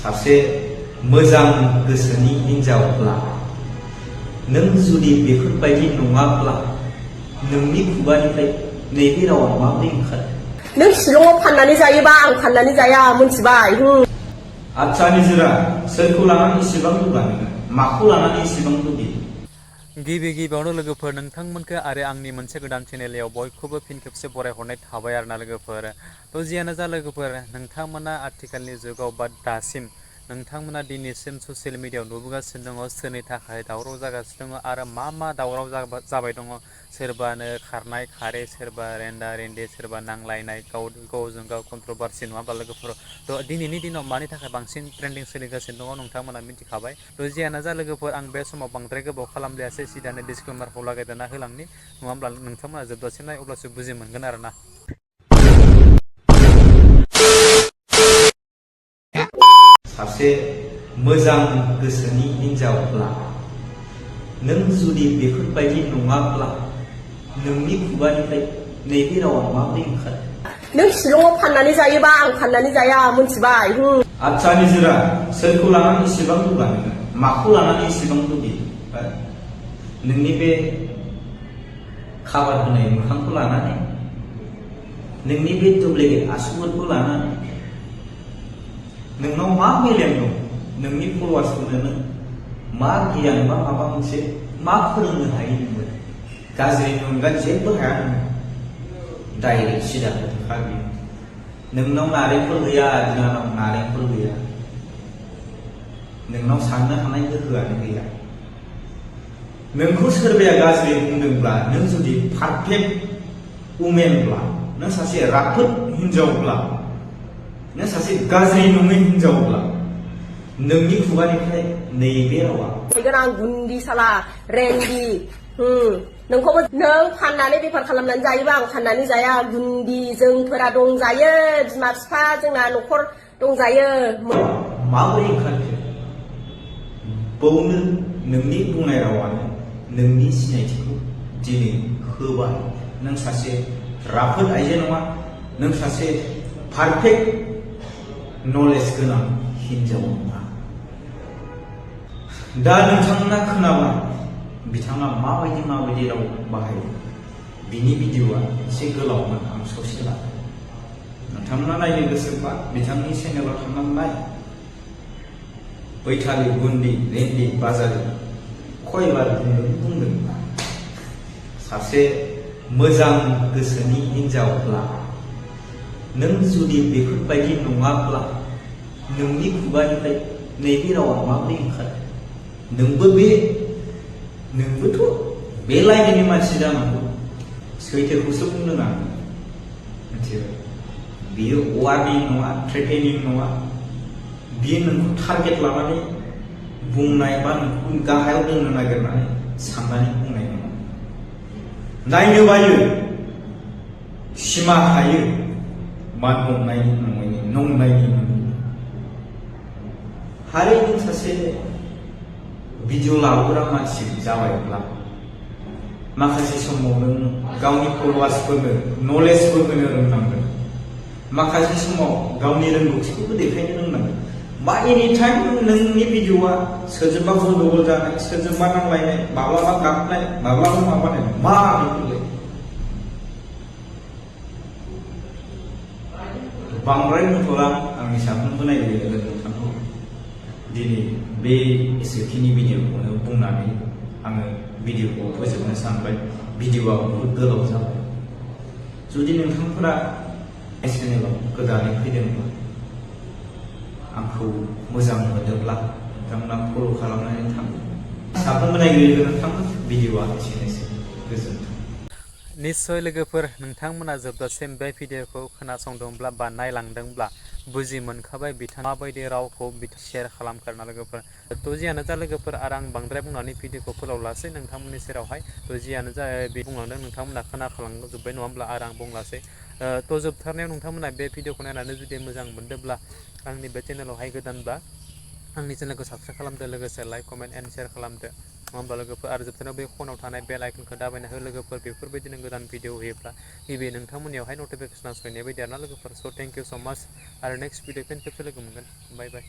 सासे मोजां गोसोनि हिनजावब्ला नों जुदि बेफोरबायदि नङाब्ला नोंनि खुगानिफ्राय नैबे रावा माबोरै ओंखारो? नों शिलंआव फाननानै जायोबा आं फाननानै जाया मोनथिबाय। आच्छा निजोरा, सोरखौ लानानै इसेबां दुगा नोङो? माखौ लानानै इसेबां दुगि? गिबियावनो लोगोफोर नोंथांमोनखौ आरो आंनि मोनसे गोदान चेनेलाव बयखौबो फिन खेबसे बरायहरनाय थाबाय आरोना लोगोफोर। थ' जियानो जा लोगोफोर, नोंथांमोना आथिखालनि जुगाव बा दासिम नोंथांमोना दिनैसिम ससियेल मिडियायाव नुबोगासिनो दङ सोरनि थाखाय दावराव जागासिनो दङ आरो मा दावराव जाबाय दङ। सोरबानो खारनाय खारे, सोरबा रेन्दा रेन्दि, सोरबा नांलायनाय, गावजों गाव कन्ट्रभारसि, नङा होमबा लोगोफोर? थ' दिनैनि दिनाव मानि थाखाय बांसिन ट्रेन्डिं सोलिगासिनो दङ नोंथांमोना मिथिखाबाय। थ' जियानो जा लोगोफोर, आं बे समाव बांद्राय गोबाव खालामलायासै, सिदानो डिसक्लेमारखौ लागायदेरना होलांनि। नङा होमब्ला नोंथांमोना जोबजासिम नाय, अब्लासो बुजि मोनगोन आरोना। सासे मोजां गोसोनि हिनजावब्ला नों जुदि बेफोरबायदि नङाब्ला नोंनि खुगानिफ्राय नैबे रावा माबोरै ओंखारो? नों शिलंआव फाननानै जायोबा आं फाननानै जाया मोनथिबाय। आच्छा निजोरा, सोरखौ लानानै इसेबां दुगा नोङो? माखौ लानानै इसेबां दुगि? नोंनि बे खाबार होनाय मोखांखौ लानानै, नोंनि बे दुब्लिकेट आसुगुरखौ लानानै, नोंनाव मा मेलेम दं? नोंनि फल'वार्सफोरनो नों मा गियान बा माबा मोनसे मा फोरोंनो हायो नोङो? गाज्रिनि अनगा जेबो हाया नोङो। डाइरेक्ट सिदा खोथा बियो। नोंनाव नारेंखल गैया, बिनानाव नारेंखल गैया। नोंनाव साननो हानाय गोहोआनो गैया। नोंखौ सोरबाया गाज्रि बुंदोंब्ला, नों जुदि पारफेक्ट उमेनब्ला, नों सासे राफोद हिनजावब्ला, नों सासे गाज्रि नङै हिनजावब्ला, नोंनि खुगानिफ्राय नैबे रावा फैगोन। आं गुन्दी साला रेन्डी। नोंखौबो नों फाननानै बेफार खालामनानै जायोबा आं फाननानै जाया। गुन्दी जोंफोरा दंजायो, बिमा बिफा जोंना न'खर दंजायो। माबोरै ओंखारखो? बावनो नोंनि बुंनाय रावानो नोंनि सिनायथिखौ दिनै होबाय। नों सासे राफोद आइजो नङा, नों सासे पारफेक्ट नलेज गोनां हिनजाव नङा। दा नोंथांमोना खोनाबाय बिथाङा माबायदि राव बाहायो। बिनि भिडिअ'आ एसे गोलावमोन, आं ससे लादों। नोंथांमोना नायनो गोसोबा बिथांनि चेनेलाव थांनानै नाय। बैथालि, गुन्दी, रेन्डी, बाजारि खयबार बुंदों। सासे मोजां गोसोनि हिनजावब्ला नों जुदि बेफोरबायदि नङाब्ला नोंनि खुगानिफ्राय नैबे रावा माबोरै ओंखारो? नोंबोथ' बे लाइननि मानसि जानांगौ। सैथोखौसो बुंदों आं, मिथिबाय? बियो वार्निं नङा, थ्रेटेनिं नङा। बियो नोंखौ टारगेट लानानै बुंनाय बा नोंखौ गाहायाव दोननो नागिरनानै साननानै बुंनाय नङा। नायनो बायो, सिमा थायो, मान दंनायनि नंनायनि। हारि नों सासे भिडिअ' लाबोग्रा मानसि जाबायब्ला माखासे समाव नों गावनि फल'वार्सफोरनो नलेजबो होनो रोंनांगोन। माखासे समाव गावनि रोंगौथिखौबो देखायनो रोंनांगोन। मा एनि टाइम नोंनि भिडिअ'आ सोरजोंबा गन्डगल जानाय, सोरजोंबा नांलायनाय, माब्लाबा गाबनाय, माब्लाबा माबानाय, मा बेफोरलाय? बांद्राय बुंथ'ला, आंनि साफ्रोमबो नायगिरिनो नोंथांखौ दिनै बे एसेखिनि भिडिअ'खौनो बुंनानै आङो भिडिअ'खौ फोजोबनो सानबाय। भिडिअ'आ बहुद गोलाव जाबाय। जुदि नोंथांफोरा चेनेलाव गोदानै फैदोंब्ला, आंखौ मोजां मोनोब्ला नोंथांमोना फल' खालामनानै थां। साफ्रोमबो नायगिरिनो नोंथांमोन भिडिअ'आ एसेनोसै। गोजोन्थों। निस्सय लोगोफोर, नोंथांमोना जोबजासिम बे भिडिअ'खौ खोनासंदोंब्ला बा नायलांदोंब्ला बुजि मोनखाबाय बिथाङा माबायदि रावखौ शेयार खालामखारना लोगोफोर। थ' जियानो जा लोगोफोर, आरो आं बांद्राय बुंनानै भिडिअ'खौ फोलावलासै नोंथांमोननि सेरावहाय। थ' जियानो जा बे बुंलांदों नोंथांमोना खोनाखालांजोब्बाय नङा होमब्ला, आरो आं बुंलासै। थ' जोबथारनायाव नोंथांमोना बे भिडिअ'खौ नायनानै जुदि मोजां मोनदोंब्ला आंनि बे चेनेलावहाय गोदानबा आंनि चेनेलखौ साबस्क्राइब खालामदो, लोगोसे लाइक, कमेन्ट एन्ड शेयार खालामदो, नङा होमबा लोगोफोर? आरो जोबथारनायाव बे फनाव थानाय बेल आइकनखौ दाबायना हो लोगोफोर। बेफोरबायदिनो गोदान भिडिअ होयोब्ला गिबि नोंथांमोननियावहाय नटिफिकेसना सहैनाय बायदि आरोना लोगोफोर। स' थेंक इउ स' माच, आरो नेक्स्ट भिडिअ फिन खेबसे लोगो मोनगोन। बाय बाय।